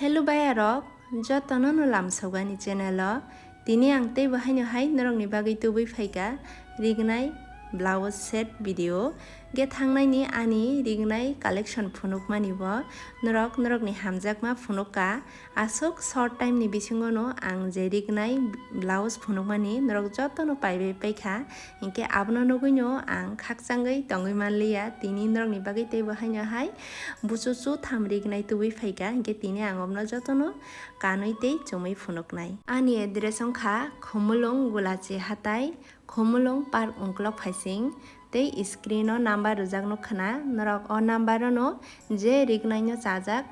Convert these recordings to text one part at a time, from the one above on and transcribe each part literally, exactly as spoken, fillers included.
Hello bayarok, jotono no lamsogani channel o. Tini ang teibo haino hai norokni bagwi tubui phaikha rignai blouse set video. Ge thangnaini ani rignai collection phunukmani bo norok norokni hamjakma phunukha. Aswk short time ni bisingo no ang je rignai blouse phunukmani norok jotono paibai paikha. Hinkhe abono nugwino ang khakchangwi tongwi manliya. Tini norokni bagwi teibo haino hai buchuchu tham rignai tubui phaikha, hinkhe tini ang obono jotono kanwi tei chumui phunuknai. Ani address wngkha Khumulwng Gulachi Hatai, Khumulwng Park Ungkolok Phaising, tei screen o number rwjak nukkhana, norok o number o no je rignai no chajak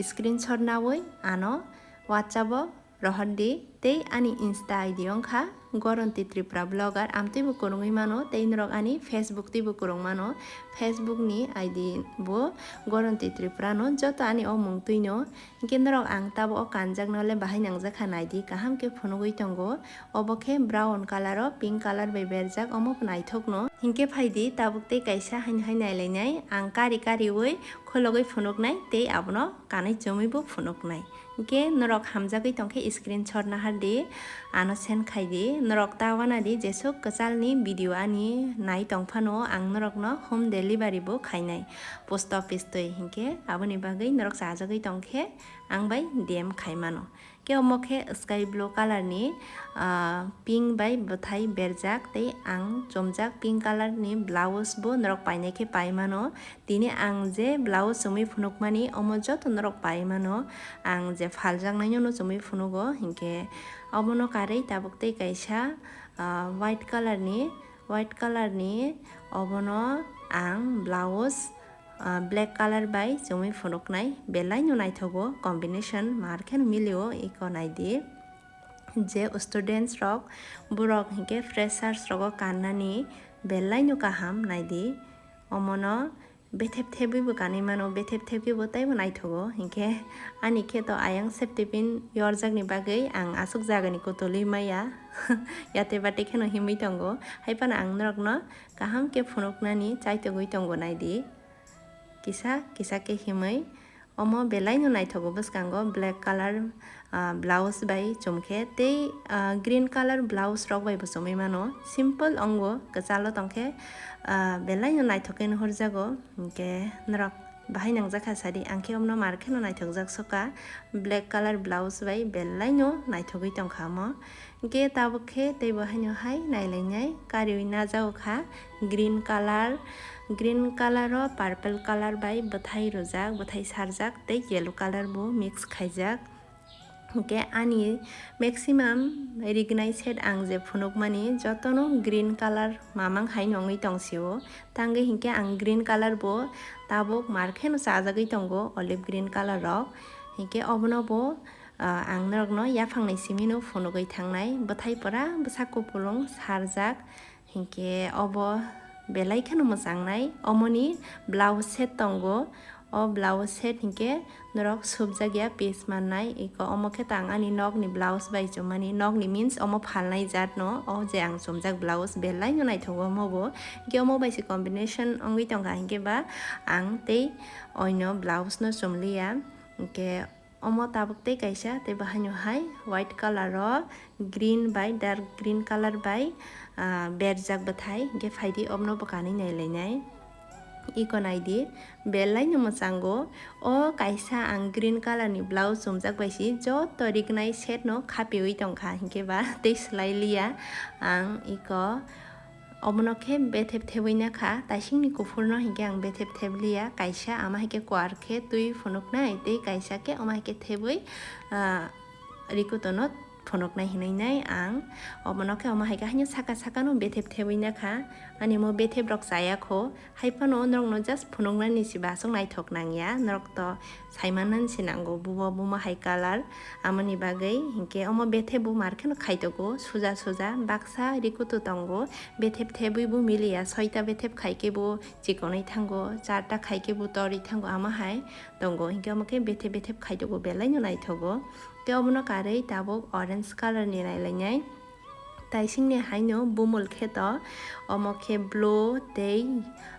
screenshot nawi ano WhatsApp o rohor di, tei ani Insta I D wngkha Goronti Tripura Blogger, amtwi bo kwrwngwi mano, tei norok ani Facebook twi bo kwrwng mano, Facebook ni I D bo Goronti Tripura no, joto ani o mung twi no. Hinkhe norok ang tabuk o kanjak no le bahai nangjak kha, nai di, kaham khe phunugwi tongo, obo khe brown colour o pink colour bai berjak, omo bo naithok no. Hinkhe phai di, tabuk tei kaisa haino hai nailainai, ang kari kariui khulogwi phunuknai tei abono kanwi chumui bo phunuknai. Hinkhe norok hamjagwi tongkhe screenshot nahar di, ano send khai di. Norok ta wana di, jesuk kwchalni video ani nai tongphano ang norokno home delivery bo khainai post office twi. Hinkhe aboni bagwi norok chajagwi tongkhe ang bai D M khai mano. Khe omo khe sky blue colour ni, ah, pink bai bwthai berjak tei ang chumjak pink colour ni blouse bo norok painai khe pai mano. Tini ang je blouse chumui phunukmani, omo joto norok pai mano. Ang je phaljaknaino no chumui phunugo, hinkhe obono karwi tabuk tei kaisa, ah, white colour ni, white colour ni obono ang blouse, ah, black colour bai chumui phunuknai, belai no naithogo, combination mar kheno milio, iko nai di. Je students rok, borok hinkhe freshers rogo kannani belai no kaham, nai di. Omono bethep thebwi bo kanwi mano, bethep thebwi bo teibo naithogo. Hinkhe ani khe to ayang safety pin yorjakni bagwi ang aswk jagani kutulwi maya, yate bate kheno himwi tongo. Hai phano ang norokno kaham khe phunuknani chaitogwi tongo, nai di. Kisa kisa khe himwi omo belai no naithogo bwskango black colour, ah, blouse bai chumkhe tei, ah, green colour blouse rok bai bo chumui mano. Simple ongo, kwchalo tongkhe, ah, belai no naithok khe nuhurjago. Hinkhe norok bahai nangjakha sadi, ang khe omno mar kheno naithokjak soka. Black colour blouse bai belai no naithogwi tongkha omo. Hinkhe tabuk khe teibo haino hai nailainai kariui najago kha green colour, green colour o purple colour bai bwthai rwjak, bwthai sarjak tei yellow colour bo mix khaijak. Hinkhe ani maximum rignai set ang je phunukmani jotono green colour mamang hai nongwi tongsio. Tangwi hinkhe ang green colour bo tabuk mar kheno chajagwi tongo, olive green colour rok. Hinkhe obono bo, ah, ang norokno yaphangni simino phunugwi thangnai. Bwthai pura bwsa kupulung sarjak. Hinkhe obo belai kheno mwchangnai. Omoni blouse set tongo. O blouse set hinkhe norok subjak ya piece mannai. Iko omo khe tang ani nokni blouse bai chumani. Nokni means omo phalnai jat no. O je ang chumjak blouse belai no naithogo omo bo. Hinkhe omo bai se combination wngwi tongkha, hinkhe ba ang tei oino blouse no chumliya. Hinkhe omo tabuk tei kaisa, tei bo haino hai white colour o green bai dark green colour bai, ah, berjak bwthai, hinkhe phaidi obono bo kanwi nailainai. Iko naidi, belai no mwchango. O kaisa ang green colour ni blouse chumjak bai si, joto rignai set no khapiui tongkha, hinkhe ba tei swlai liya ang iko. Obono khe bethep thebwi nakha, taisingni kuphurno hinkhe ang bethep thebliya, kaisa ama hai khe kuar khe twi phunuknai, tei kaisa khe omo hai khe thebwi, ah, rikutono phunuknai hinwi nai ang. Obono khe omo hai khe haino saka sakano bethep thebwi nakha, ani omo bethep rok chaya kho, hai phano norokno just phunuknani se ba aswk naithok nangya, norok to saimanani se nango, bubo bumo hai colour, amoni bagwi hinkhe omo bethep bo mar kheno khaitogo, suja suja baksa rikutu tongo, bethep thebwi bo miliya, soita bethep khai khe bo chikonwi thango, charta khai khe bo torwi thango, ama hai tongo, hinkhe omo khe bethep bethep khaitogo, belai no naithogo. Tei obono karwi tabuk orange colour ni nailainai. Taisingni haino bumul khe to, omo khe blue tei,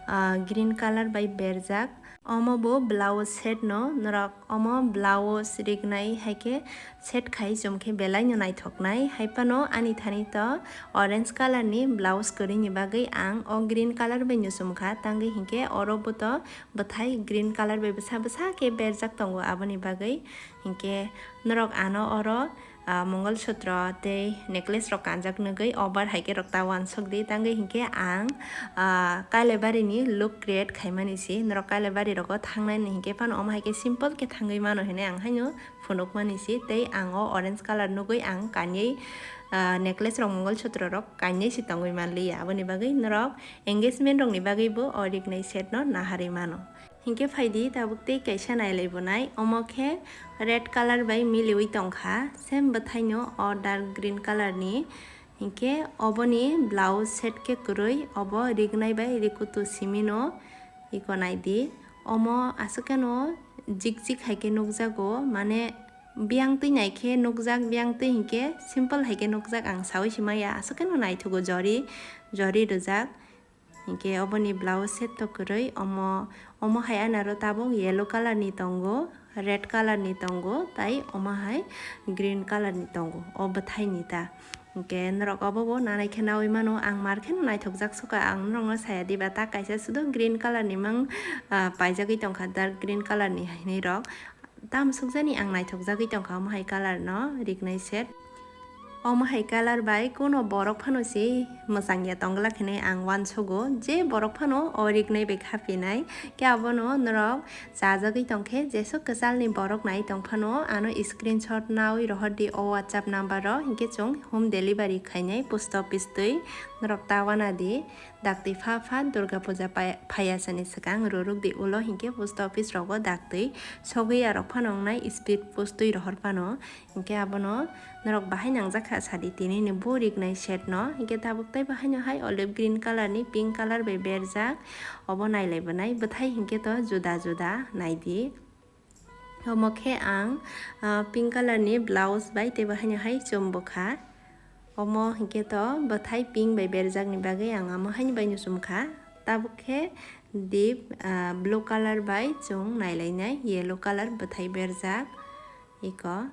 ah, green colour bai berjak. Omo bo blouse set no, norok omo blouse rignai hai khe set khai chum khe belai no naithok nai. Hai phano ani thani to orange color ni blouse kwrwi ni bagwi ang o green color bai no chum kha, tangwi hinkhe oro bo to bwthai green color bai bwsa bwsa khe berjak tongo, aboni bagwi hinkhe norok ano oro ah, Mongol Sutro tei necklace rok kanjak nugwi over hai khe rok ta uansuk di, tangwi hinkhe ang, ah, Kailaibari ni look create khaimani si, norok Kailaibari rogo thangnai ni hinkhe phano omo hai khe simple khe thangwi mano hinwi ang haino phunukmani si, tei ang o orange color nugwi ang kanywi, ah, necklace rok Mongol Sutro rok kanywi si tongwi manliya, aboni bagwi norok engagement rok ni bagwi bo o rignai set no naharwi mano. Hinkhe phaidi tabuk tei kaisa nailai bonai, omo khe red color bai miliwi tongkha, same bwthaino o dark green color ni. Hinkhe oboni blouse set khe kwrwi, obo rignai bai rikutu simino iko naidi. Omo aswk kheno jik jik hai khe nukjago, mane biyang twi nai khe nukjak, biyang twi hinkhe simple hai khe nukjak, ang saui simaya aswk kheno naithogo jori, jori rijak. Hinkhe oboni blouse set to kwrwi, omo, omo hai anaro tabuk yellow color ni tongo, red color ni tongo, tai omo hai green color ni tongo, o bwthai ni ta. Hinkhe norok obo bo nanai khe naui mano, ang mar kheno naithokjak sokha, ang norokno saya diba ta kaisa sudo green color ni mang, ah, paijagwi tongkha, dark green color ni hinwi rok. Tamo sukjani ang naithokjagwi tongkha omo hai color no rignai set. Omo hai color bai kuno borok phano se mwchangya tongglak hinwi ang uansugo, je borok phano o rignai bai khapinai. Khe abono norok chajagwi tongkhe, jesuk kwchalni borok nai tongphano ano screenshot naui rohordi o WhatsApp number o, hinkhe chwng home delivery khainai post office twi, norok ta uanadi. Daktwi pha pha Durga Puja pai-, phaiya sani swkang ruruk di ulo, hinkhe post office rogo daktwi sogwi arok phano wngnai, speed post twi rohor phano. Hinkhe abono norok bahai nangjak kha sadi tini ni bo rignai set no. Hinkhe tabuk tei bahai no hai olive green color ni pink color bai berjak, obo nailai bwnai bwthai hinkhe to juda juda naidi. Omo khe ang, ah, pink color ni blouse bai tei bo haino hai chum bwkha. Omo hinkhe to bwthai pink bai berjak ni bagwi ang amo haino bai no chum kha. Tabuk khe deep, ah, blue color bai chwng nailainai, yellow color bwthai berjak. Iko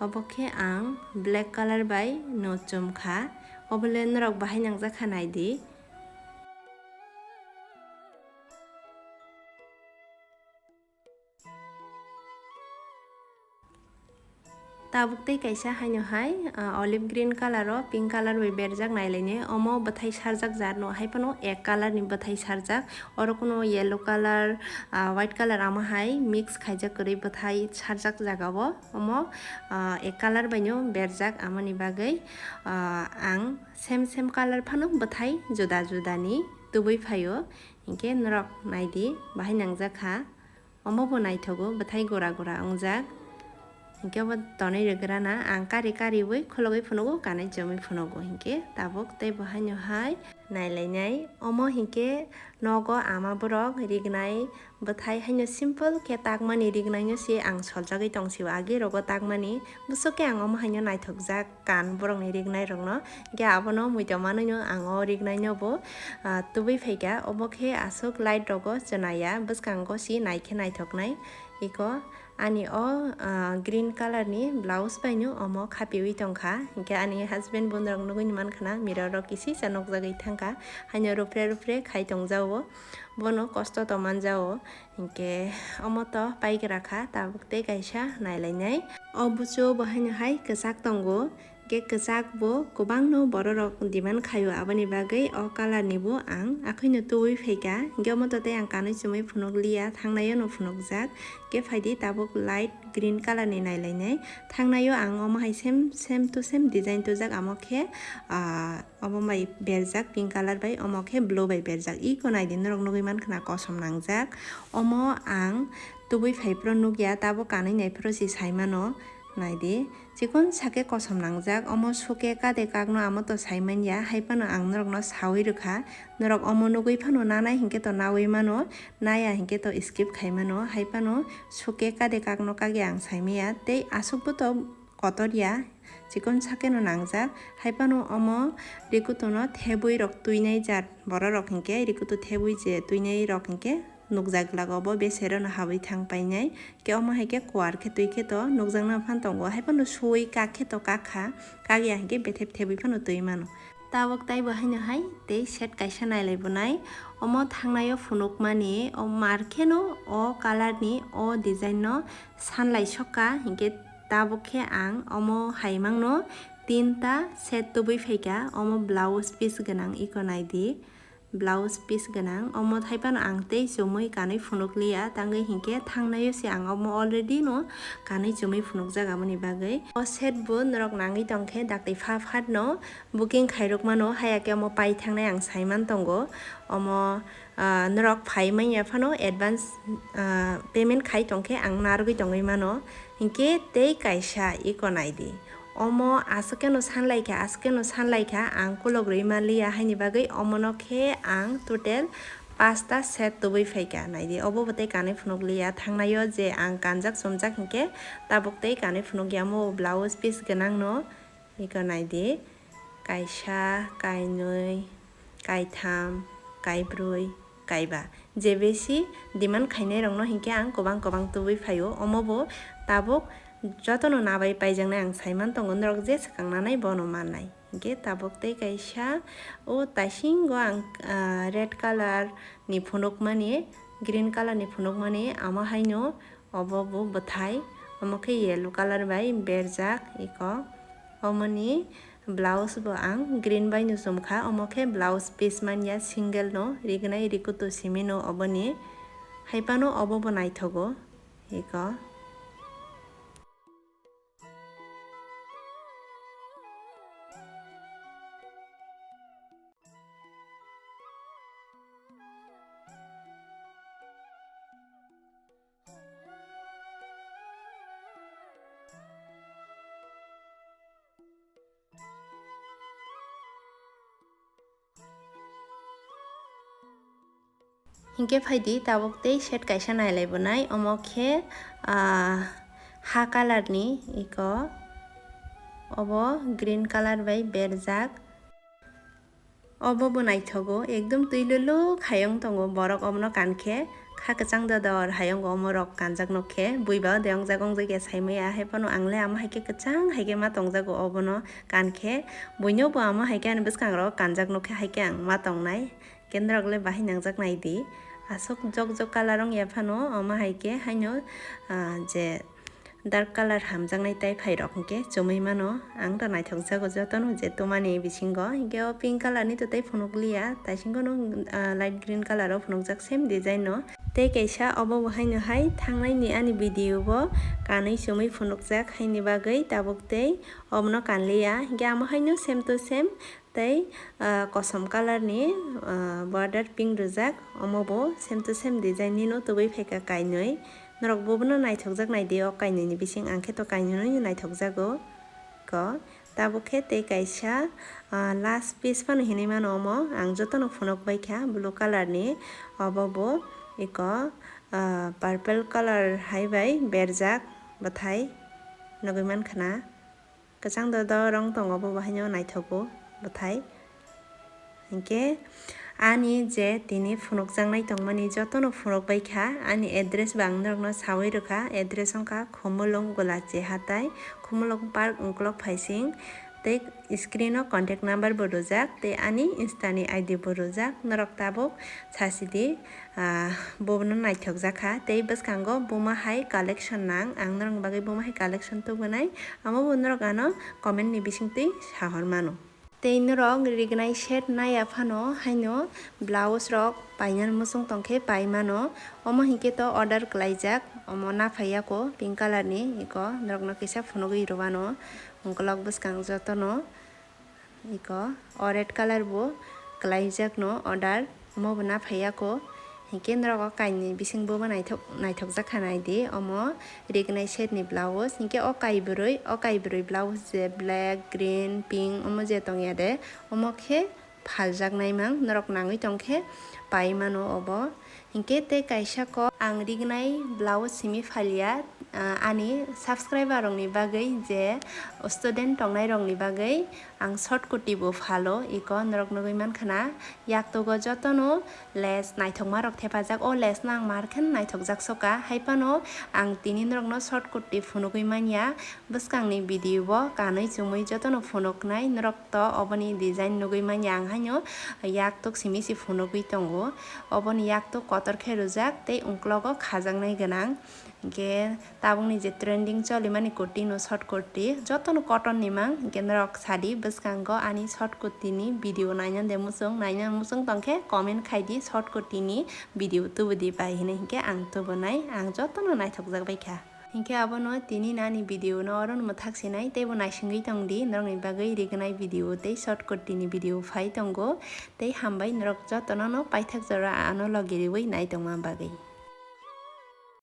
obo khe ang black color bai no chum kha. Obo le norok bahai nangjak kha naidi. Tabuk tei kaisa haino hai, ah, olive green color o pink color bai berjak nailainai. Omo bwthai sarjak jat no hai phano ek color ni bwthai sarjak. Oro kuno yellow color, ah, white color amo hai mix khaijak kwrwi bwthai sarjak jaga o. Omo, ah, ek color bai no berjak, amoni bagwi, ah, ang same same color phano bwthai juda juda ni tubui phaio. Hinkhe norok naidi, bahai nangjak kha. Omo bo naithogo, bwthai gora gora wngjak. Hinkhe bo tonwi rwgrana, ang kari kariwi khulogwi phunugo, kanwi chumwi phunugo. Hinkhe tabuk tei bo haino hai nailainai. Omo hinkhe nogo ama borok rignai bwthai haino simple khe takmani rignaino se ang soljagwi tongsio, agi rogo takmani. Bwswk khe ang omo haino naithokjak kan borokni rignairokno. Hinkhe abono muitu manwino ang o rignaino bo, ah, tubui phaikha. Obo khe aswk light rogo chwnaya, bwskango se naikhe naithoknai. Iko ani o, ah, green color ni blouse baino omo khapiwi tongkha. Hinkhe ani husband bo norok nugwi mankha na, mirror o kisisa nukjagwi thangkha. Haino rupre rupre khai tongjao, bono kosto to manjao. Hinkhe omo to paigra kha, tabuk tei kaisa nailainai. O buchu bo haino hai kwchak tongo, hinkhe kwchak bo kwbangno bororok demand khaio, aboni bagwi o color ni bo ang akhwino tubui phaikha. Hinkhe omo to tei ang kanwi chumui phunukliya, thangnaio no phunukjak. Hinkhe phaidi tabuk light green color ni nailainai, thangnaio ang omo hai same, same to same design tubujak, amo khe, ah, Obo bai berjak pink color bai, omo khe blue bai berjak. Iko naidi norok nugwi mankha na kosom nangjak. Omo ang tubui phai phuru nukya, tabo kanwi nai phuru si sai mano. Naidi, chikon sa khe kosom nangjak. Omo suke kade kakno amo to sai manya, hai phano ang norokno saui rwkha. Norok omo nugwi phano nanai hinkhe to naui mano, naya hinkhe to skip khai mano. Hai phano suke kade kakno kagya ang sai maya. Tei aswkbo to kotor ya, chikon sa khe no nangjak. Hai phano omo rikutu no thebwi rok twinai jat, borok rok hinkhe rikutu thebwi je twinai rok hinkhe Nukjak lago bo besero no habwi thang painai. Ke omo hai khe kuar khe twi khe to nukjakna phan tongo. Hai phano sui kak khe to kak kha. Kak ya hai khe bethep thebwi phano twi mano. Tabuk taibo haino hai tei set kaisa nailai bo nai. Omo thangnai o phunukmani o mar kheno o colour ni o design no sanlai sokha hinkhe tabuk khe ang omo hai mangno tinta set tubui phaikha. Omo blouse piece gwnang iko naidi. Blouse piece gwnang. Omo hai phano ang tei chumui kanwi phunuk liya, tangwi hinkhe thangnaio se ang omo already no kanwi chumui phunukjak aboni bagwi. O set bo norok nangwi tongkhe dakti pha phat no booking khairok mano, haya khe omo pai thangnai ang saiman tongo. Omo, ah, norok phai manya phano advance, ah, payment khai tongkhe ang narwgwi tongwi mano. Hinkhe tei kaisa iko naidi. Omo aswk khe no sanlai kha, aswk khe no sanlai kha, ang kolok rwi manliya, haini bagwi omono khe ang total pasta set tubui phaikha. Naidi, obo bo tei kanwi phunuk liya, thangnaio je ang kanjak chumjak hinkhe tabuk tei kanwi phunuk ya, omo blouse piece gwnang no, iko naidi, kaisa, kainwi, kaitham, kaibrwi, kaiba. Je besi demand khainai rokno hinkhe ang kwbang kwbang tubui phaio. Omo bo tabuk jotono nabai paijaknai ang saiman tongo, norok je swkang nanai bono mannai. Hinkhe tabuk tei kaisa o taisingo ang, ah, red colour ni phunukmani, green colour ni phunukmani, amo haino obo bo bwthai, omo khe yellow colour bai berjak iko. Omoni blouse bo ang green bai no chumkha, omo khe blouse piece manya single no, rignai rikutu simi no oboni. Hai phano obo bo naithogo iko. Hinkhe phaidi tabuk tei set kaisa nailai bo nai, omo khe, ah, ha colour ni iko, obo green colour bai berjak. Obo bo naithogo, ekdom twi luluk hayung tongo borok obono kankhe, kha kwchang dodor hayungo omo rok kanjak nokhe, bui ba de ongjak ongjak ya saimaya, hai phano ang le amo hai khe kwchang hai khe ma tongjago obono kankhe, buino bo amo hai khe ani bwskango kanjak nokhe hai khe ang ma tongnai, khe norok le bahai nangjak naidi, aswk jok jok colour wng ya phano omo hai khe haino, ah, je, dark colour hamjaknai tai phairok hinkhe chumui mano. Ang to naithokjago jotono je tumani bisingo. Hinkhe o pink colour ni to tei phunukliya, taisingo no, ah, light green colour o phunukjak same design no. Tei kaisa obo bo haino hai thangnaini ani video bo kanwi chumui phunukjak haini bagwi tabuk tei obono kanliya. Hinkhe amo haino same to same tei, ah, kosom colour ni, ah, border pink rijak, omo bo same to same design ni no tubui phaikha kainwi. Norok bo bono naithokjak naidi, o kainwi ni bising ang khe to kainwi no naithokjago. Ko, tabuk khe tei kaisa, ah, last piece phano hinwi mano omo, ang jotono phunuk baikha blue colour ni, obo bo iko, ah, purple colour hai bai berjak bwthai nugui mankha na. Kwchang dodo rong tongo, bo bahaino naithogo bwthai. Hinkhe ani je tini phunukjaknai tongmani jotono phunukbaikha, ani address bo ang norokno sawi rwkha, address wngkha Khumulwng Gulachi Hatai, Khumulwng Park Ungkolok Phaising, tei screen o contact number bo rwjak, tei ani Insta ni I D bo rwjak, norok tabuk sasidi. Ah, bono naithokjak kha. Tei bwskango buma hai collection nang, ang norokni bagwi buma hai collection tubunai, amo bo norok ano comment ni bisingtwi sahor mano. Tei norok rignai set naiya phano haino blouse rok painani muchung tongkhe pai mano. Omo hinkhe to order kwlaijak, omo naphaiya ko pink colour ni, iko norokno kisa phunugwi rwano, ungkolok bwskang jotono. Iko, o red colour bo kwlaijakno order, omo bo naphaiya ko. Hinkhe norok o kainwi bising bobo naithok, naithokjak kha naidi, omo rignai set ni blouse. Hinkhe o kaibrwi, o kaibrwi blouse je black, green, pink, omo je tongya de, omo khe phaljaknai mang, norok nangwi tongkhe pai mano obo. Hinkhe tei kaisa kok ang rignai blouse simi phalia, Ah, ani subscriber rokni bagwi, je student tongnai rokni bagwi ang short kurti bo phalo, iko norok nugwi mankha na. Yaktugo jotono lace naithokma rok thepajak, o lace no ang mar khe naithokjak soka. Haiphano ang tini norokno short kurti phunugwi manya, bwskangni video bo kanwi chumwi jotono phunuknai norok to oboni design nugwi manya. Ang haino yaktuk simi si phunugwi tongo, oboni yaktuk kotor khe rwjak tei uklogo khajaknai gwnang. Hinkhe tabukni je trending cholimani kurti no short kurti, jotono cotton ni mang, hinkhe norok sadi bwskango ani short kurti ni video naina de muchung, naina muchung tongkhe comment khaidi short kurti ni video tubudi bai hinwi, hinkhe ang tubunai, ang jotono naithokjak baikha. Hinkhe abono tini nani video no oro mwthak sinai teibo naisingwi tongdi, norokni bagwi rignai video tei short kurti ni video phai tongo, tei hambai norok jotono no paithak jora ano logi riwi nai tongma bagwi.